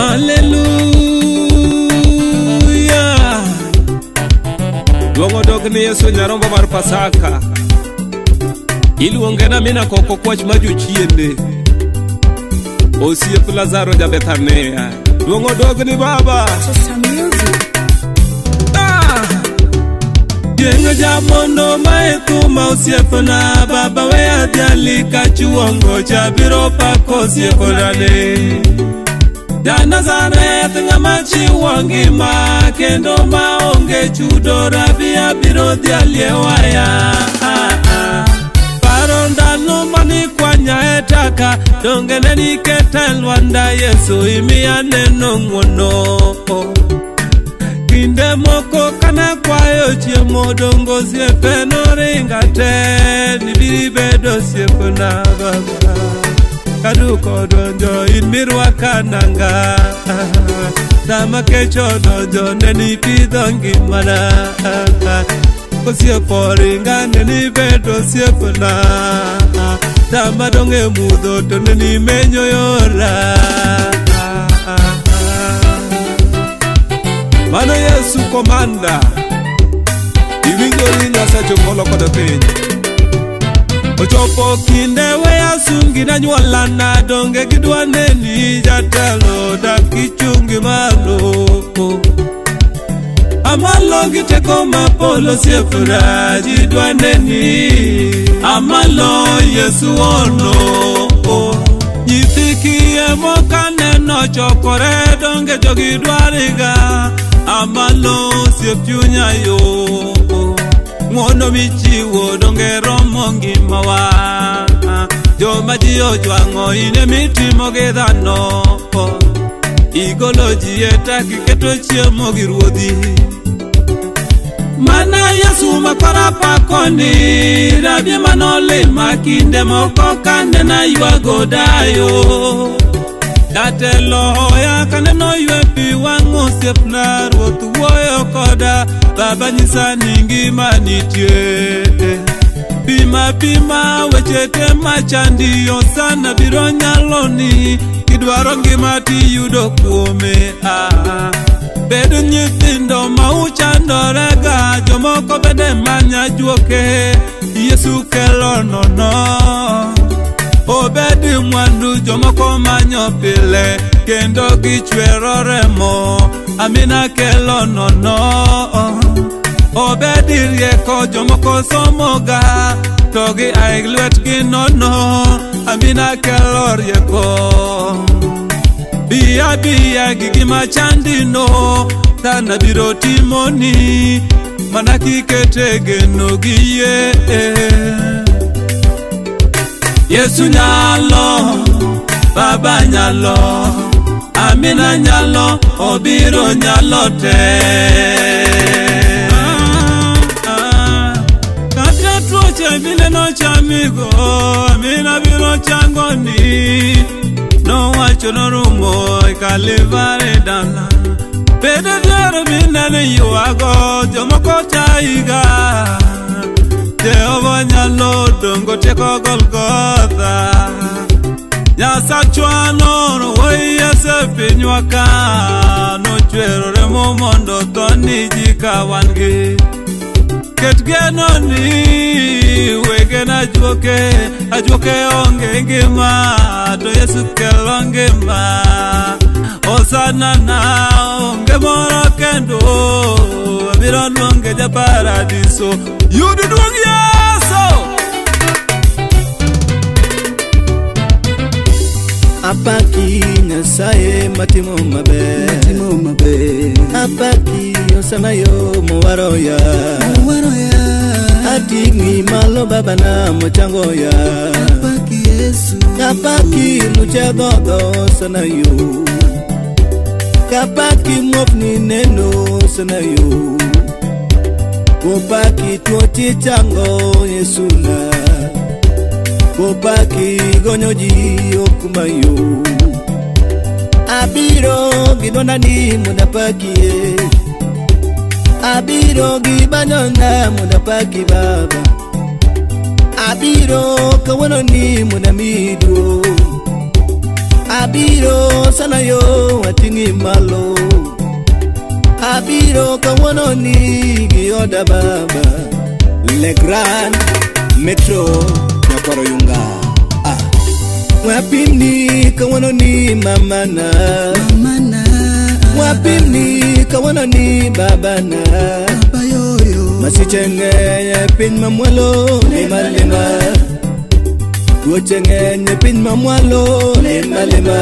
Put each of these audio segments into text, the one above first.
Hallelujah. Duong' odog ni Yesu nyarombo mar Pasaka. Iluonge na mina koko kwach ma jochiende. Osiep Lazaro ja Bethania. Duong' odog ni Baba. Chieng' jamondo mae thuma osiepna. Baba we adhiali kachuongo cha biro pako osiepna ne. Ja Nazareth ng'ama chiwo ngima kendo maonge chudo rabi abiro dhialie waya. Paro ndalo manikwanya e taka donge ne niketa e lwanda Yesu imiya neno ng'wono. Kinde moko kana kwayo chiemo dongo osiepe noringa te nibiro bedo osiepna baba. Kaduko donjo in mirwaka nanga. Sama kech odonjo ne nipidho ngimana. Osiepo oringa ne nibedo osiepna. Sama dong' e mudho to ne nimenyo yora. Mano Yesu komanda. Iwinjori Nyasacho polo kod piny. Ochopo kinde weya sungi na nyuolana donge gidwa neni jatelo dak ichungi malo. Amalo gi teko mapolo osiepna ji dwa neni. Amalo Yesu ono. Nyithi kiye mokaneno chokore donge jogi dwariga. Amalo osiep chunya yo. Ng'wono michiwo donge romo ngimawa. Joma ji ojwang'o in emitimo gi dhano. Igolo ji e tak iketo chiemo gi ruodhi. Mana Yesu makora pakoni. Rabi manolima kinde moko kane naywago dayo. Jatelo hoya kaneno ywe pi wang' osiepna ruoth wuoyo koda. Baba nyisa ni ngima nitie. Pima pima weche te machandi osana biro nyaloni. Kidwaro ngima tiyudo kuome. Bedo nyithindo ma uchandorega jomoko bende manya juoke. Yesu kelo nono. Obedi mwandu jomoko manyo pile kendo gichwero remo. Amina kelo nono. Obedi rieko jomoko somoga to gi ae lwetgi nono. Amina kelo rieko. Biya biya gi gima chandino dhano biro timoni mana kikete geno gi yie. Yesu nyalo, Baba nyalo, Amina nyalo, obiro nyalo te. Kata tuoche mineno chamigo, Amina biro changoni. Nowacho norumo e Kalvari dala. Bede dhier minene ywago jomoko chaiga. Jehova nyalo dongo teko Golgotha. Nyasachwa nooro wuoyi Yesu e pinywa ka. Nochwero remo mondo otho ni ji ka wan gi. Ket geno ni wegena ajuoke, ajuoke onge ngima to Yesu kelo ngima. Osana na onge moro kendo abiro luonge ja paradiso. Yud duong' Yesu. Apaki Nyasaye matimo maber. Apaki osana yo mowaroya. Ating'i malo babana mochango ya. Apaki Yesu. Apaki lucha dhodho osana yo. Kapaki muofni neno osana yo. Kopaki tuoche chango Yesu na. Kopaki gonyo ji okumayo. Abiro gi dwondani mondo apakie. Abiro gi banyona mondo apaki baba. Abiro kawuono ni mondo amiyi duong'. Abiro sana yo. ating'i malo. Abiro kawuono ni gi oda baba. Legrand Metro Nyakwaro Yunga. Ah. Wapimni kawuono ni mamana. Mamana. Wapimni kawuono ni babana. Baba yoyo. Masiche ng'eny e piny mamwalo lima lima. Tuoche ng'eny e piny mamwalo lima lima.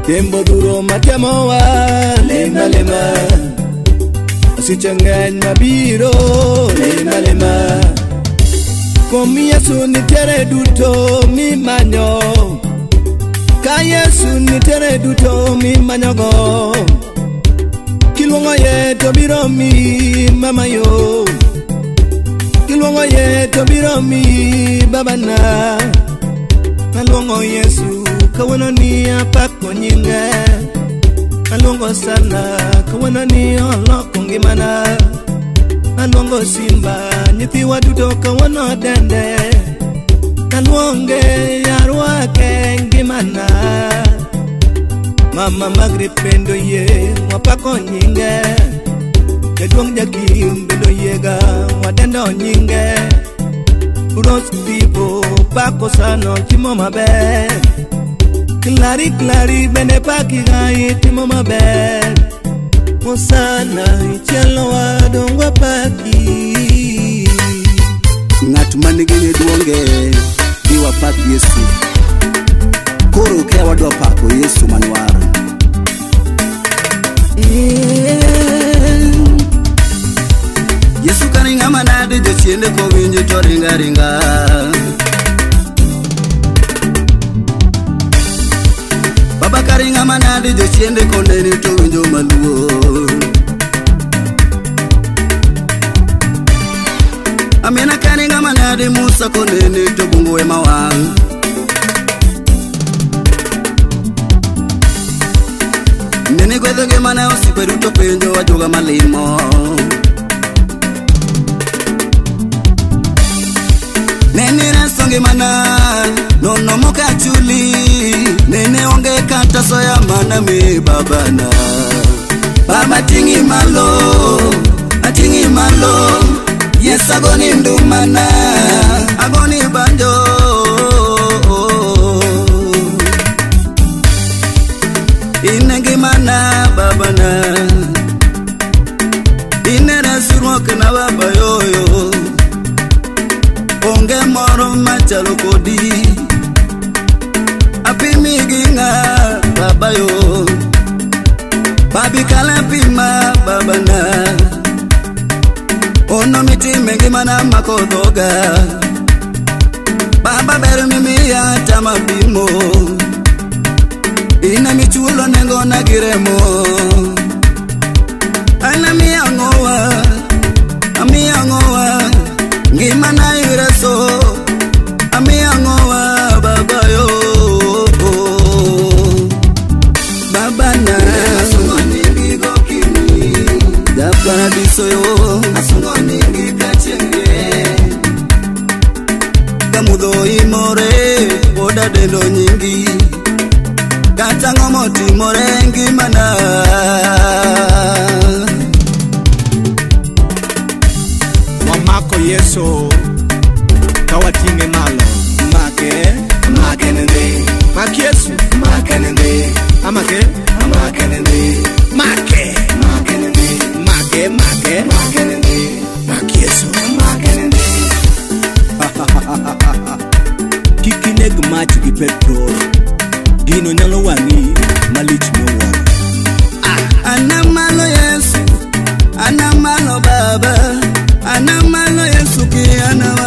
Tembo duro matemowa lima lima. Masiche ng'eny mabiro lima lima. Kuom Yesu nitiere duto mimanyo. Ka Yesu nitiere duto mimanyogo. Kiluongo ye to biro miyi mama yo. Kiluongo ye to biro miyi babana. Aluongo Yesu kawuono ni apako nyinge. Aluongo sana kawuono ni oloko ngimana. Aluongo simba nyithiwa duto kawuono dende. Aluonge yarwake ngimana. Mama Margaret bende oyie wapako nyinge. Jaduong' Jakim bende oyiega wadendo nyinge. Rose people pako sana timo maber. Klari klari bende pakiga itimo maber. Hosana ichielo wadong' wapaki. Ng'at manigi duonge bi wapak Yesu. Koro kia wadwa pako Yesu manwaro. Yesu karinga manade jochiende kowinjo to ringa ringa. Baba karinga manade jochiende koneni to winjo maluor. Amina karinga manade Musa koneni to bungo ema wang'. Nene gwedho ngimana osiepe duto penjo ajuoga malimo. Nene reso ngimana nono mokachuli. Nene onge kata soya mana mi babana. Baba ting'i malo, ating'i malo. Yes agoni ndumana, agoni banjo. Ine ngimana babana. Ine resruok na baba yoyo. Onge moro machalo kodi. Apimi gi ng'a baba yo. Babi kala pima babana. Ono mitime ngimana mako dhoga. Baba ber mimiya tamapimo. Ine michulo nengo na giremo. An amiya ng'owa, amiya ng'owa. Ngimana ireso, amiya ng'owa baba yo. Baba na da paradiso yo. Kamudho imore boda dendo nyingi. Kata ng'omo timore ngimana. Wamako Yesu kawating'e malo. Make, make nende. Mak Yesu, make nende. Amake, amake nende. Make, make nende. Make, make, make nende. Mak Yesu, make nende. Kik ineg mach gi petrol. Gino nyalo wang'i malich miwuoro. Anamalo Yesu, anamalo baba, anamalo Yesu ki anamalo.